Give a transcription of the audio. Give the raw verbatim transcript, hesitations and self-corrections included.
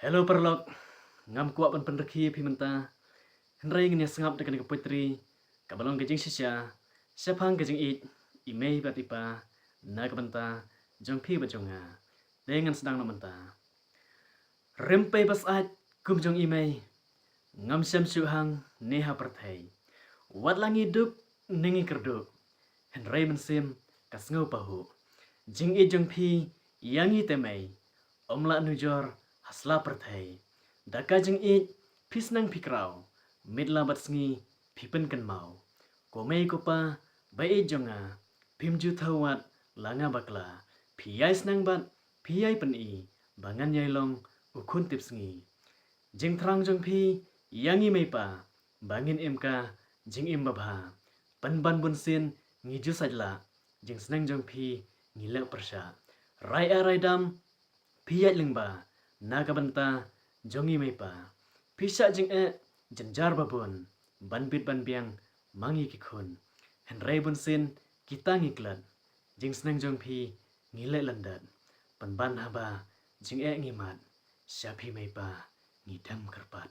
Hello paralok, ngam kwah ban pynrkhie phi mynta. Hynrei ngin ïa sngap da kane ka poetry kaba long ka jingshisha shaphang ka jingïeit i mei bad i pa na ka bynta jong phi bad jong nga. Te ngan sdang noh mynta. Rympei ba syaid kum jong i mei, ngam shym shu hang ne ha pyrthei. Wat la ngi duk ne ngi kyrduh, hynrei mynsiem ka sngew pahuh. Jingïeit jong phi ïa ngi te mei, ym lah nujor ha sla pyrthei. Da ka jingïeit phi sneng phi kraw, mit la bad sngi phi pynkynmaw. Ko mei ko pa ba ïeit jong nga, phim ju thaw wat la nga bakla. Phi ïai sneng bad phi ïai pyni ba ngan ïai long u khun tip sngi. Jingthrang jong phi ïa ngi mei pa, ba ngin im ka jingim babha. Pynban bunsien ngi ju sait lah, jingsneng jong phi ngi leh pyrshah. Rai eh rai dam phi ïaid lyngba na ka bynta jong ngi mei pa. Phi shah jingeh jynjar babun, ban bit ban biang ma ngi ki khun. Hynrei bunsien kita ngi klet, jingsneng jong phi ngi leh lyndet. Pynban haba jingeh ngi mad, sha phi mei pa ngi dem kyrpad.